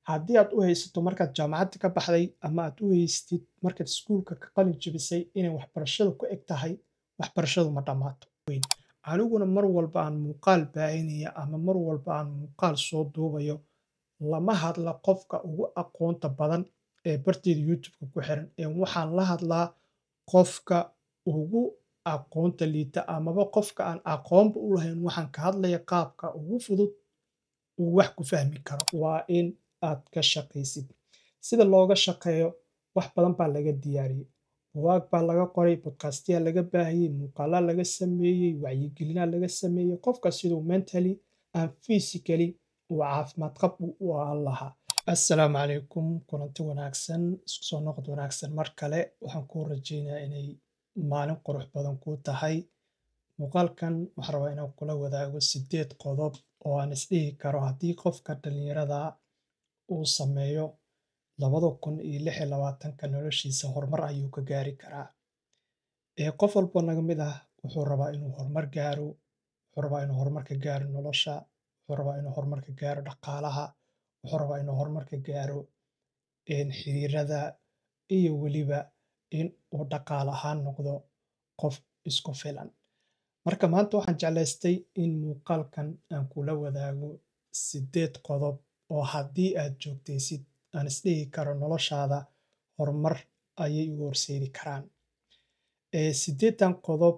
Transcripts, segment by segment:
Haddii aad u haysato markaad jaamacadda ka baxday ama aad u haystid markaad iskuulka ka qalin jebisay inay waxbarashadu ku eg tahay, waxbarashadu ma dhammaato. Aniguna mar walba aan muuqaal baahinaya ama mar walba aan muuqaal soo duubayo, lama hadla qofka ugu aqoonta badan ee barteyda YouTube-ka ku xiran, ee waxaan la hadlaa qofka ugu aqoonta liita amaba qofka aan aqoonba u lahayn waxaan ka hadlaya qaabka ugu fudud uu wax ku fahmi karo. Waa in aad ka shaqaysid. Sida looga shaqeeyo wax badan baa laga diyaariyey, buwaag baa laga qoray, podcastiyaa laga baahiyey, muuqaalaa laga sameeyey, wacyigelinaa laga sameeyey qofka siduu mentally and physically uu caafimaad qab u ahaan lahaa. Assalaamu calaykum, kulanti wanaagsan, isku soo noqod wanaagsan. Mar kale waxaan kuu rajaynayaa inay maalin qurux badan kuu tahay. Muuqaalkan waxaan rabaa inaan kula wadaago 8 qodob oo aan isdhihi karo haddii qofka dhallinyarada uu sameeyo 2026-ka noloshiisa horumar ayuu ka gaari karaa. Qof walbo naga mid ah wuxuu rabaa inuu horumar gaaro, wuxuu rabaa inuu horumar ka gaaro nolosha, wuxuu rabaa inuu horumar ka gaaro dhaqaalaha, wuxuu rabaa inuu horumar ka gaaro xiriirada iyo weliba in uu dhaqaale ahaan noqdo qof isku filan. Marka maanta waxaan jeclaystay in muuqaalkan aan kula wadaago 8 qodob oo haddii aad joogtaysid aan isdhihi karo noloshaada horumar ayay ugu horseedi karaan. 8-dan qodob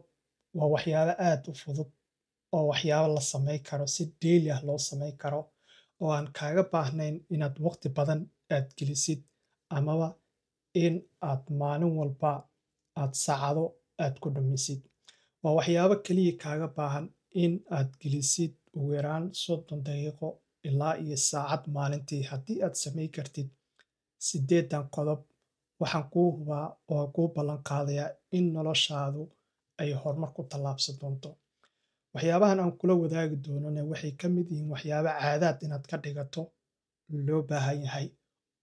waa waxyaabo aad u fudud oo waxyaabo la samayn karo, si daily ah loo samayn karo, oo aan kaaga baahnayn inaad waqti badan aad gelisid amaba in aad maalin walba aad saacado aad ku dhumisid. Waa waxyaabo kaliya kaaga baahan in aad gelisid ugu yaraan 30 daqiiqo ilaa iyo saacad maalintii. Haddii aad samayn kartid 8-dan qodob, waxaan kuu hubaa oo kuu ballan qaadayaa in noloshaadu ay horumar ku tallaabsan doonto. Waxyaabahan aan kula wadaagi doonana waxay ka mid yihiin waxyaabo caadaad inaad ka dhigato loo baahan yahay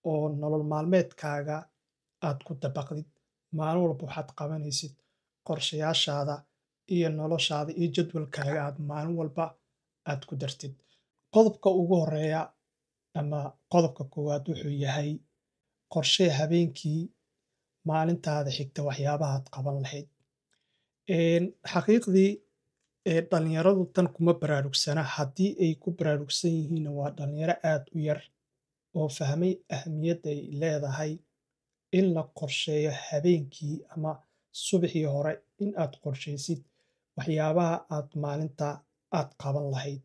oo nolol maalmeedkaaga aad ku dabaqdid. Maalin walba waxaad qabanaysid, qorshayaashaada iyo noloshaada iyo jadwalkaaga aad maalin walba aad ku dartid. Qodobka ugu horeeya ama qodobka koowaad wuxuu yahay: qorshee habeenkii maalintaada xigta waxyaabahaad qaban lahayd. Xaqiiqdii dhalinyaradu tan kuma baraarugsana. Haddii ay ku baraarugsan yihiinna, waa dhalinyaro aad u yar oo fahmay ahamiyadda ay leedahay in la qorsheeyo habeenkii ama subaxii hore, in aad qorshaysid waxyaabaha aad maalinta aad qaban lahayd.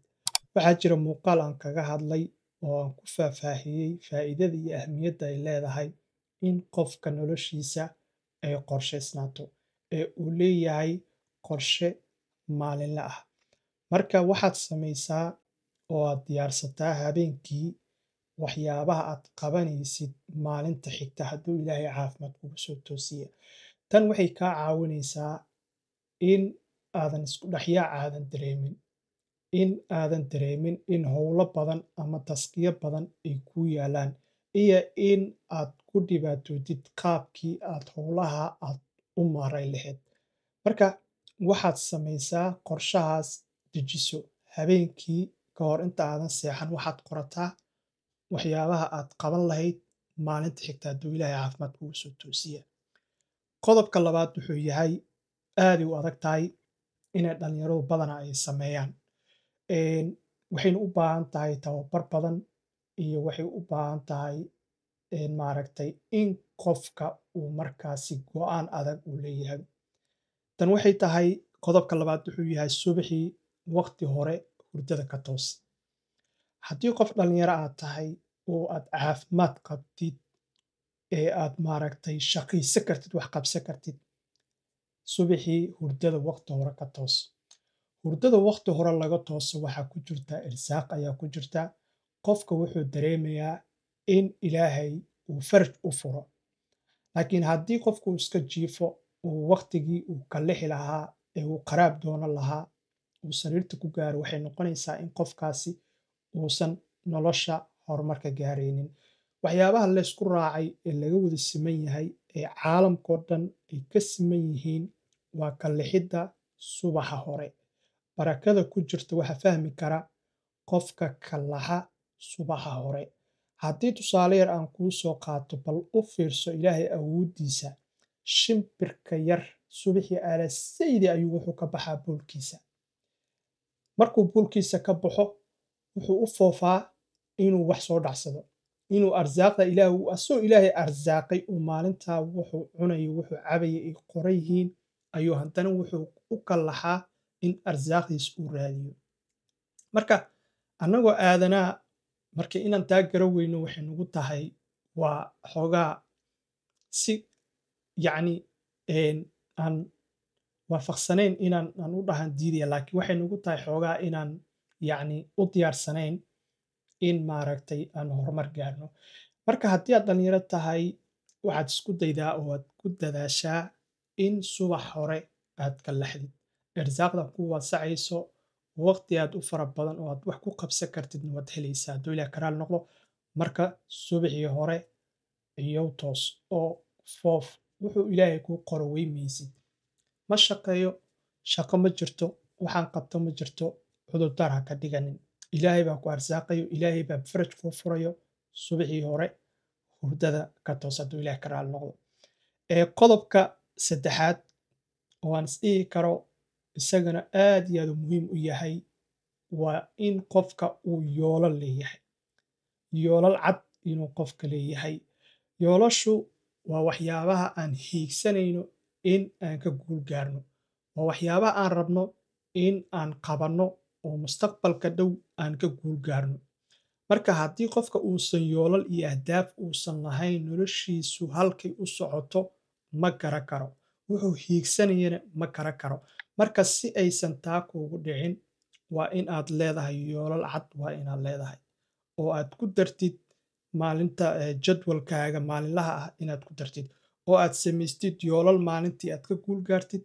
Waxaa jira muuqaal aan kaga hadlay oo aan ku faahfaahiyey faa'iidada iyo ahmiyadda ay leedahay in qofka noloshiisa ay qorshaysnaato ee uu leeyahay qorshe maalinle ah. Marka waxaad samaysaa oo aad diyaarsataa habeenkii waxyaabaha aad qabanaysid maalinta xigta hadduu Ilaahay caafimaad kugu soo toosiya. Tan waxay kaa caawinaysaa in aadan isku dhexyaac aadan dareemin, in aadan dareemin in howlo badan ama taskiyo badan ay kuu yaalaan iyo in aad ku dhibaatootid qaabkii aad howlaha aad u maareyn lahayd. Marka waxaad samaysaa, qorshahaas dejiso habeenkii ka hor inta aadan seexan. Waxaad qorataa waxyaabaha aad qaban lahayd maalinta xigta hadduu Ilaahay caafimaad kugu soo toosiya. Qodobka labaad wuxuu yahay, aaday u adag tahay inay dhalinyaradu badanaa ay sameeyaan, waxayna u baahan tahay tababar badan iyo waxay u baahan tahay, maaragtay, in qofka uu markaasi go'aan adag uu leeyahay. Tan waxay tahay, qodobka labaad wuxuu yahay: subaxii waqti hore hurdada ka toos. Haddii qof dhalinyaro aad tahay oo aad caafimaad qabtid ee aad, maaragtay, shaqaysan kartid, wax qabsan kartid, subaxii hurdada waqti hore ka toos. Hurdada waqti hore laga tooso waxaa ku jirta irsaaq ayaa ku jirta. Qofka wuxuu dareemayaa in Ilaahay uu faraj u furo. Laakiin haddii qofku iska jiifo, uu waqtigii uu ka lixi lahaa ee uu qaraab doonan lahaa uu sariirta ku gaaro, waxay noqonaysaa in qofkaasi uusan nolosha horumarka gaaraynin. Waxyaabaha laysku raacay ee laga wada siman yahay ee caalamkao dhan ay ka siman yihiin waa kalixidda subaxa hore. Barakada ku jirta waxa fahmi kara qofka kalaha subaxa hore. Haddii tusaale yar aan kuu soo qaato, bal u fiirso Ilaahay awooddiisa. Shimbirka yar subaxii alasaydi ayuu wuxuu ka baxaa buulkiisa. Markuu buulkiisa ka baxo, wuxuu u foofaa inuu wax soo dhacsado, inuu arsaaqda Ilaah asoo Ilaahay arsaaqay uu maalintaa wuxuu cunayo, wuxuu cabayay ay qoran yihiin, ayuu haddana wuxuu u kallaxaa in arsaaqdiis uu raadiyo. Marka annagoo aadanaa, marka inaan taa gara weyno waxay nagu tahay waa xoogaa si yacni aan waafaqsanayn inaan aan u dhahan diidaya, laakiin waxay nagu tahay xoogaa inaan yacni u diyaarsanayn in maaragtay aan horumar gaarno. Marka haddii aad dhallinyaro tahay, waxaad isku daydaa oo aad ku dadaashaa in subax hore aad ka laxdid, irsaaqda ku waasacayso, waqti aad u fara badan oo aad wax ku qabsan kartidna waad helaysaa hadduu Ilaah karaal noqdo. Marka subaxii hore iyow toos oo foof, wuxuu Ilaahay kuu qoro weymaysid. Ma shaqeeyo, shaqo ma jirto, waxaan qabto ma jirto, cudurdaar ha ka dhiganin. Ilaahay baa ku arsaaqayo, Ilaahay baa faraj kuu furayo. Subaxii hore hurdada ka toos hadduu Ilaah karaal noqdo. Qodobka saddexaad oo aan isdhihi karo isagana aad iyo aad u muhiim u yahay waa in qofka uu yoolal leeyahay, yoolal cad inuu qofka leeyahay. Yoolashu waa waxyaabaha aan hiigsanayno in aan ka guul gaarno, waa waxyaabaha aan rabno in aan qabanno oo mustaqbalka dhow aan ka guul gaarno. Marka haddii qofka uusan yoolal iyo ahdaaf uusan lahayn, noloshiisu halkay u socoto ma gara karo, wuxuu hiigsanayana ma gara karo. Marka si aysan taa kuugu dhicin, waa in aad leedahay yoolal cad, waa inaad leedahay oo aad ku dartid maalinta jadwalkaaga maalinlaha ah, inaad ku dartid oo aad samaystid yoolal maalintii aad ka guul gaartid,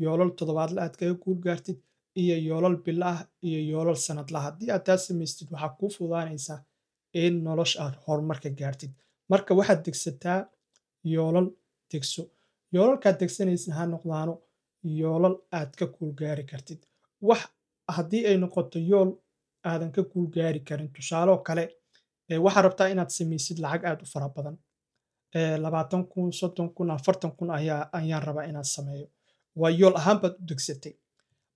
yoolal toddobaadle aad kaga guul gaartid, iyo yoolal bilo ah, iyo yoolal sanadla. Haddii aad taa samaystid, waxaa kuu fudaanaysaa in nolosha aad horumar ka gaartid. Marka waxaad degsataa yoolal, degso yoolalkaad degsanaysa, ha noqdaano yoolal aad ka guul gaari kartid. Wax haddii ay noqoto yool aadan ka guul gaari karin, tusaaloo kale, waxaad rabtaa inaad samaysid lacag aad u fara badan, 20,000, 30,000, 40,000 ayaan rabaa inaan sameeyo, waa yool ahaan baad u degsatay.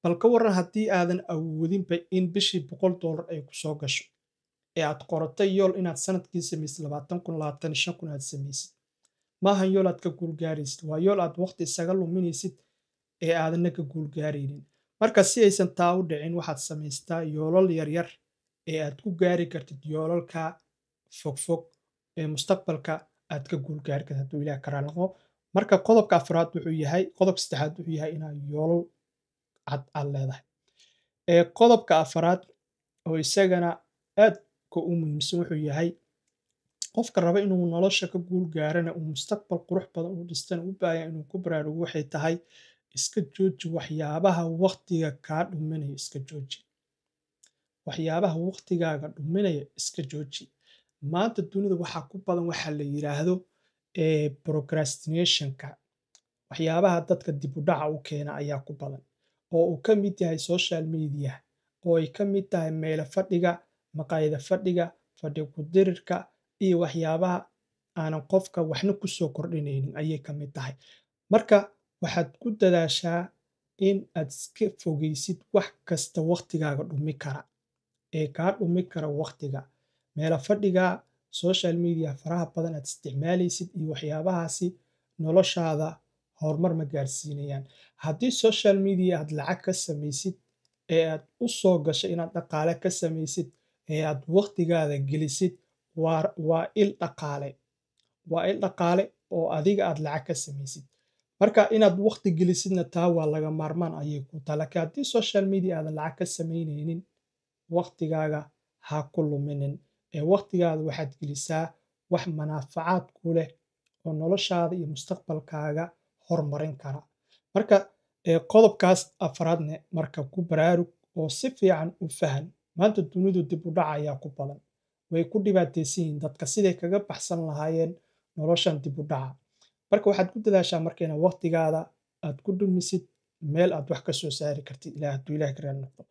Bal ka waran haddii aadan awoodinba in bishii $100 ay ku soo gasho ee aad qoratay yool inaad sanadkii samaysid 20,000, 25,000 aad samaysid? Maahan yool aad ka guulgaaraysid, waa yool aad waqti isaga luminaysid ee aadanna ka guulgaaraynin. Marka si aysan taa u dhicin, waxaad samaystaa yoolal yaryar ee aad ku gaari kartid yoolalka fogfog ee mustaqbalka aad ka guulgaari kartid hadduu Ilaah karaa noqdo. Marka qodobka afraad wuxuu yahay, qodobka saddexaad wuxuu yahay inaad yoolal cad aad leedahay. Qodobka afraad oo isagana aad ka u muhiimsan wuxuu yahay, qofka raba inuu nolosha ka guul gaarana uu mustaqbal qurux badan u dhistana u baahaya inuu ku baraarugo, waxay tahay iska jooji waxyaabaha waqtiga kaa dhuminaya. Iska jooji waxyaabaha waqtigaaga dhuminaya, iska jooji. Maanta dunida waxaa ku badan waxa la yiraahdo procrastinationka, waxyaabaha dadka dib u dhaca u keena ayaa ku badan, oo uu ka mid yahay social media, oo ay ka mid tahay meelo fadhiga, maqaayada fadhiga, fadhi ku dirirka iyo waxyaabaha aanan qofka waxna ku soo kordhinaynin ayay ka mid tahay. Marka waxaad ku dadaashaa in aad iska fogeysid wax kasta waqtigaaga dhumi kara, ee kaa dhumi kara waqtiga, meelo fadhiga, social media faraha badan aad isticmaalaysid iyo waxyaabahaasi noloshaada horumar ma gaarsiinayaan. Haddii social media aad lacag ka samaysid ee aad u soo gashay inaad dhaqaale ka samaysid ee aad waqtigaada gelisid, waa il dhaqaale, waa il dhaqaale oo adiga aad lacag ka samaysid. Marka inaad waqti gelisidna taa waa laga maarmaan ayay ku tahay. Laakiin haddii social media aadan lacag ka samaynaynin, waqtigaaga ha ku luminin ee waqtigaada waxaad gelisaa wax manaafacaad ku leh oo noloshaada iyo mustaqbalkaaga hormarin kara. Marka qodobkaas afraadne marka ku baraarug oo si fiican u fahan. Maanta dunidu dib u dhac ayaa ku badan, way ku dhibaataysan yihiin dadka siday kaga baxsan lahaayeen noloshan dib u dhaca. Marka waxaad ku dadaashaa marka inaad waqtigaada aad ku dhumisid meel aad wax ka soo saari kartid, Ilaah hadduu Ilaah ka raali noqdo.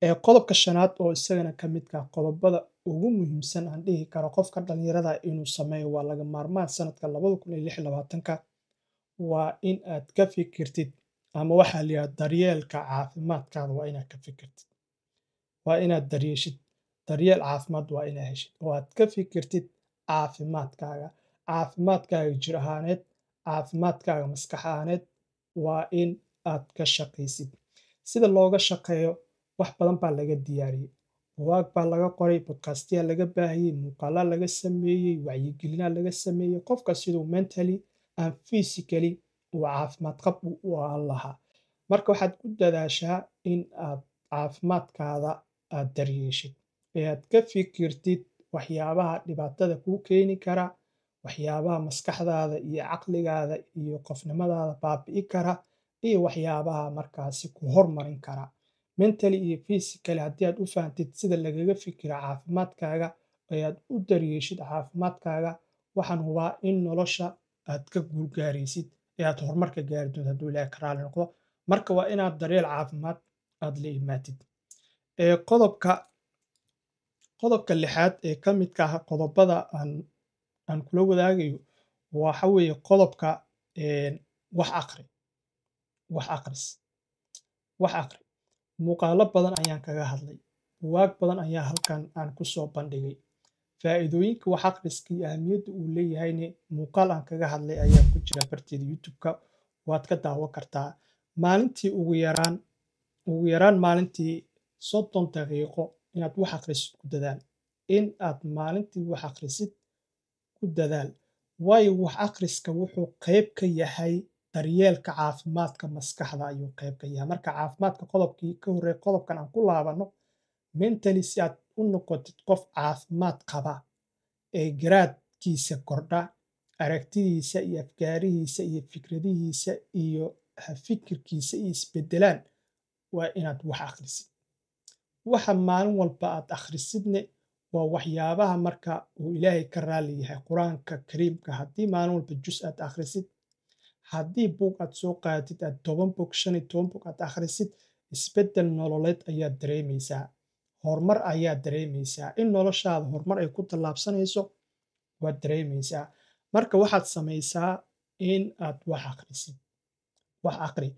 Qodobka shanaad oo isagana ka midka qodobada ugu muhiimsan aan dhihi karo qofka dhalinyarada inuu sameeyo waa laga maarmaan sanadka 2026-ka, waa in aad ka fikirtid ama waxaa la yidhahda daryeelka caafimaadkaada. Waa inaad ka fikirtid, waa inaad daryeeshid, daryeel caafimaad waa inaad heshid oo aad ka fikirtid caafimaadkaaga, caafimaadkaaga jir ahaaneed, caafimaadkaaga maskax ahaaneed. Waa in aad ka shaqaysid. Sida looga shaqeeyo wax badan baa laga diyaariyey, buwaag baa laga qoray, podcastiyaa laga baahiyey, muuqaalaa laga sameeyey, wacyigelinaa laga sameeyey qofka siduu mentally and physically uu caafimaad qab u ahaan lahaa. Marka waxaad ku dadaashaa in aad caafimaadkaada aad daryeeshid ee aad ka fikirtid waxyaabaha dhibaatada kuu keeni kara, waxyaabaha maskaxdaada iyo caqligaada iyo qofnimadaada baabi'i kara, iyo waxyaabaha markaasi ku hormarin kara mentally iyo physically. Haddii aad u fahantid sida lagaga fikira caafimaadkaaga ee aad u daryeeshid caafimaadkaaga, waxaan hubaa in nolosha aad ka guulgaaraysid ee aad horumarka gaari doonto, hadduu Ilaahay ka raali noqdo. Marka waa inaad daryeel caafimaad aad la imaatid. Qodobka lixaad ee ka midka ah qodobada aan kula wadaagayo waxa weeye qodobka wax aqri, wax aqris, wax aqri. Muuqaalo badan ayaan kaga hadlay, buwaag badan ayaa halkan aan ku soo bandhigay. Faa'iidooyinka wax aqriska iyo ahamiyadda uu leeyahayne muuqaal aan kaga hadlay ayaa ku jira barteeda YouTube-ka, waad ka daawan kartaa. Maalintii ugu yaraan maalintii 30 daqiiqo inaad wax akhrisid ku dadaal. In aad maalintii wax akhrisid ku dadaal, waayo wax akhriska wuxuu qayb ka yahay daryeelka caafimaadka maskaxda ayuu qayb ka yahay. Marka caafimaadka qodobkii ka horreey qodobkan aan ku laabano, mentally si aad u noqotid qof caafimaad qaba ee garaadkiisa kordha, aragtidiisa iyo afkaarihiisa iyo fikradihiisa iyo fikirkiisa iyo isbedelaan, waa inaad wax akhrisid. Waxa maalin walba aad akhrisidne waa waxyaabaha marka uu Ilaahay ka raali yahay. Qur-aanka Kariimka haddii maalin walba jus aad akhrisid, haddii buug aad soo qaadatid, aad 10 bog, 15 bog aad akhrisid, isbeddel nololeed ayaad dareemaysaa, horumar ayaad dareemaysaa, in noloshaada horumar ay ku tallaabsanayso waad dareemaysaa. Marka waxaad samaysaa in aad wax akhrisid. Wax aqri.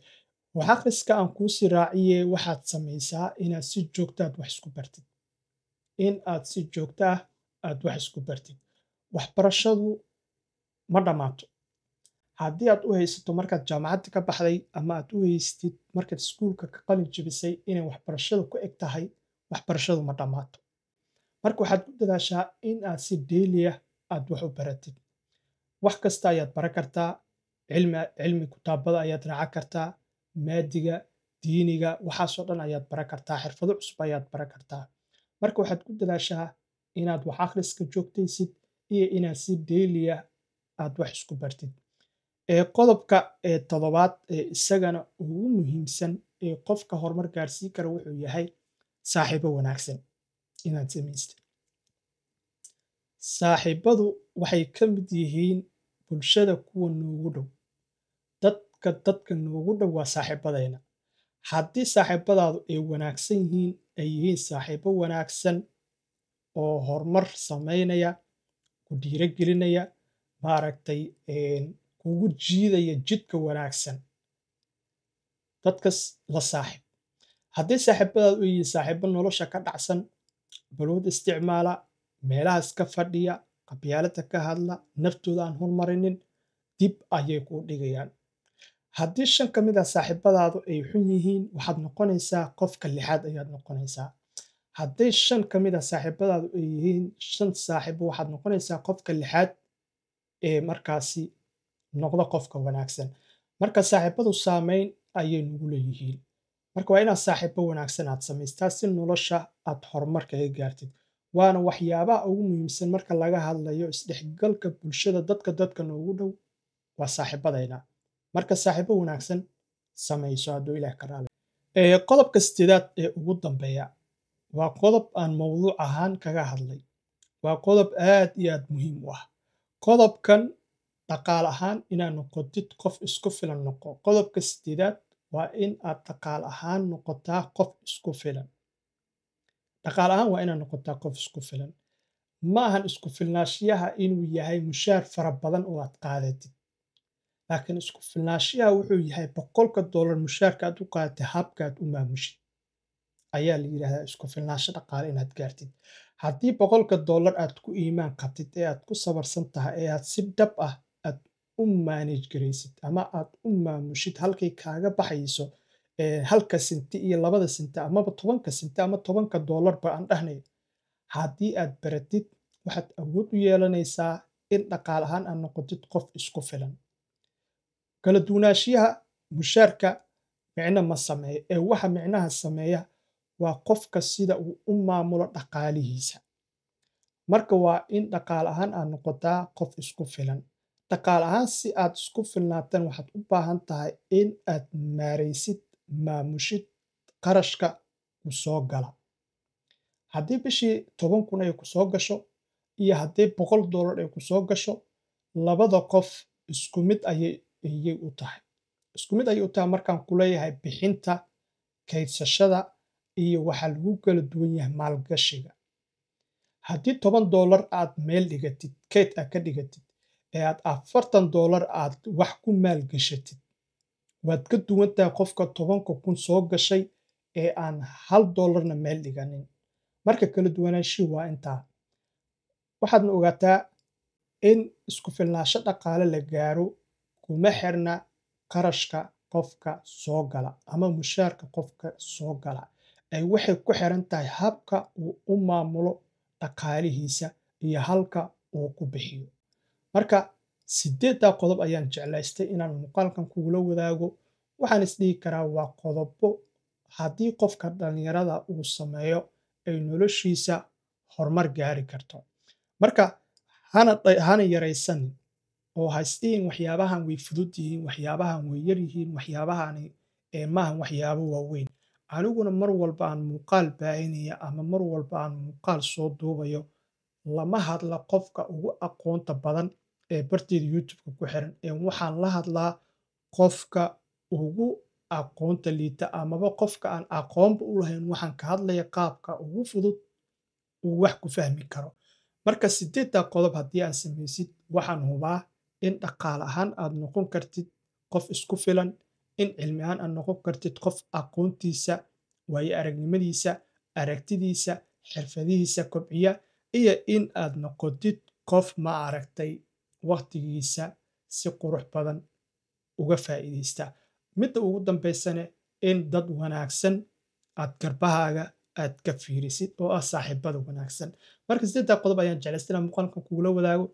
Wax akhriska aan kuusii raaciye, waxaad samaysaa inaad si joogta aad wax isku bartid, in aad si joogto ah aad wax isku bartid. Waxbarashadu ma dhammaato. Haddii aad u haysato markaad jaamacadda ka baxday ama aad u haystid markaad iskuulka ka qalin jebisay inay waxbarashadu ku eg tahay, waxbarashadu ma dhammaato. Marka waxaad ku dadaashaa in aad si daily ah aad wax u baratid. Wax kasta ayaad baran kartaa, cilmi kutaabada ayaad raacan kartaa, maadiga, diiniga, waxaasoo dhan ayaad baran kartaa, xirfado cusub ayaad baran kartaa. Marka waxaad ku dadaashaa inaad wax akhriska joogtaysid iyo inaad si daily ah aad wax isku bartid. Qodobka toddobaad ee isagana ugu muhiimsan ee qofka horumar gaarsiin kara wuxuu yahay saaxiibo wanaagsan inaad samaystid. Saaxiibadu waxay ka mid yihiin bulshada kuwa noogu dhow. Dadka noogu dhow waa saaxiibadayna. Haddii saaxiibadaadu ay wanaagsan yihiin, ay yihiin saaxiibo wanaagsan oo horumar samaynaya, ku dhiirigelinaya, maaragtay, kugu jiidaya jidka wanaagsan, dadkas la saaxiib. Haddii saaxiibadaadu ay yihiin saaxiibo nolosha ka dhacsan, balwad isticmaala, meelahaas ka fadhiya, qabyaalada ka hadla, naftooda aan hormarinin, dib ayay kuu dhigayaan. Haddii shan ka mid ah saaxiibadaadu ay xun yihiin, waxaad noqonaysaa qofka lixaad ayaad noqonaysaa. Hadday shan ka mid ah saaxiibadaadu ay yihiin shan saaxiibo, waxaad noqonaysaa qofka lixaad ee markaasi noqda qofka wanaagsan. Marka saaxiibadu saameyn ayay nugu leeyihiin. Marka waa inaad saaxiibo wanaagsan aad samaystaa si nolosha aad horumar kaga gaartid. Waana waxyaabaha ugu muhiimsan marka laga hadlayo isdhexgalka bulshada. Dadka noogu dhow waa saaxiibadayna. Marka saaxiibo wanaagsan samayso, hadduu Ilaah ka raali. Qodobka sideedaad ee ugu dambeeya waa qodob aan mowduuc ahaan kaga hadlay. Waa qodob aad iyo aad muhiim u ah. Qodobkan dhaqaale ahaan inaad noqotid qof isku filan noqo. Qodobka sideedaad waa in aad dhaqaale ahaan noqotaa qof isku filan. Dhaqaale ahaan waa inaad noqotaa qof isku filan. Ma ahan isku filnaanshiyaha inuu yahay mushaar fara badan oo aad qaadatid, laakiin isku filnaanshiyaha wuxuu yahay $100 mushaarka aad u qaadatay habka aad u maamushid ayaa la yidhaahdaa isku filnaansho dhaqaale inaad gaartid. Haddii $100 aad ku iimaan qabtid ee aad ku sabarsan tahay ee aad si dhab ah aad u manage garaysid ama aad u maamushid halkay kaaga baxayso halka sinti iyo 2da sinti amaba 10ka sinti ama $10 ba aan dhahnay, haddii aad baratid, waxaad awood u yeelanaysaa in dhaqaale ahaan aad noqotid qof isku filan. Kala duwanaanshiyaha mushaarka micno ma sameeyo, ee waxa micnaha sameeya waa qofka sida uu u maamulo dhaqaalihiisa. Marka waa in dhaqaale ahaan aad noqotaa qof isku filan. Dhaqaale ahaan si aad isku filnaataan, waxaad u baahan tahay in aad maaraysid, maamushid qarashka ku soo gala. Haddii bishii 10,000 ay ku soo gasho iyo haddii $100 ay ku soo gasho, labada qof isku mid ayay u tahay. Isku mid ayay u tahay markaan ku leeyahay bixinta, kaydsashada iyo waxaa lagu kala duwan yahay maalgashiga. Haddii $10 aad meel dhigatid, kayd aad ka dhigatid, ee aad $40 aad wax ku maalgashatid, waad ka duwan tahay qofka 10,000 soo gashay ee aan $1na meel dhiganin. Marka kala duwanaanshihu waa intaa. Waxaadna ogaataa in isku filnaansho dhaqaale la gaaro kuma xirna qarashka qofka soo gala ama mushaarka qofka soo gala, ay waxay ku xiran tahay habka uu u maamulo dhaqaalihiisa iyo halka uu ku bixiyo. Marka 8-daa qodob ayaan jeclaystay inaan muuqaalkan kugula wadaago. Waxaan isdhihi karaa waa qodobo haddii qofka dhallinyarada uu sameeyo ay noloshiisa horumar gaari karto. Marka hana yaraysanin oo ha isdhihin waxyaabahan way fudud yihiin, waxyaabahan way yar yihiin, waxyaabahani maahan waxyaabo waaweyn. Aniguna mar walba aan muuqaal baahinaya ama mar walba aan muuqaal soo duubayo, lama hadla qofka ugu aqoonta badan ee barteeda YouTube-ka ku xiran, ee waxaan la hadlaa qofka ugu aqoonta liita amaba qofka aan aqoonba u lahayn waxaan ka hadlaya qaabka ugu fudud uu wax ku fahmi karo. Marka 8-daa qodob haddii aad samaysid, waxaan hubaa in dhaqaale ahaan aad noqon kartid qof isku filan, in cilmi ahaan aad noqon kartid qof aqoontiisa, waayo aragnimadiisa, aragtidiisa, xirfadihiisa kobciya, iyo in aad noqotid qof, ma aragtay, waqtigiisa si qurux badan uga faa'iidaysta. Midda ugu dambaysane, in dad wanaagsan aad garbahaaga aad ka fiirisid oo ah saaxiibada wanaagsan. Marka 8-daa qodob ayaan jeclaystay inaan muuqaalkan kugula wadaago.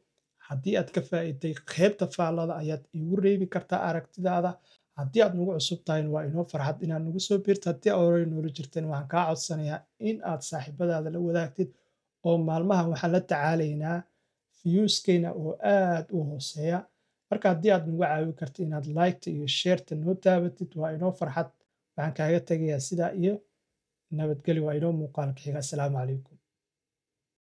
Haddii aad ka faa'iiday, qaybta faallada ayaad iigu reebi kartaa aragtidaada. Haddii aad nagu cusub tahayna, waa inoo farxad inaad nagu soo biirto. Haddii aad horey noola jirteen, waxaan kaa codsanayaa in aad saaxiibadaada la wadaagtid, oo maalmahan waxaan la tacaalaynaa viewskeyna oo aad u hooseeya. Marka haddii aad nagu caawin karto inaad like-ta iyo share-ta noo taabatid, waa inoo farxad. Waxaan kaaga tegayaa sidaa iyo nabadgelyo. Waa inoo muuqaalka xiga. Asalaamu calaykum.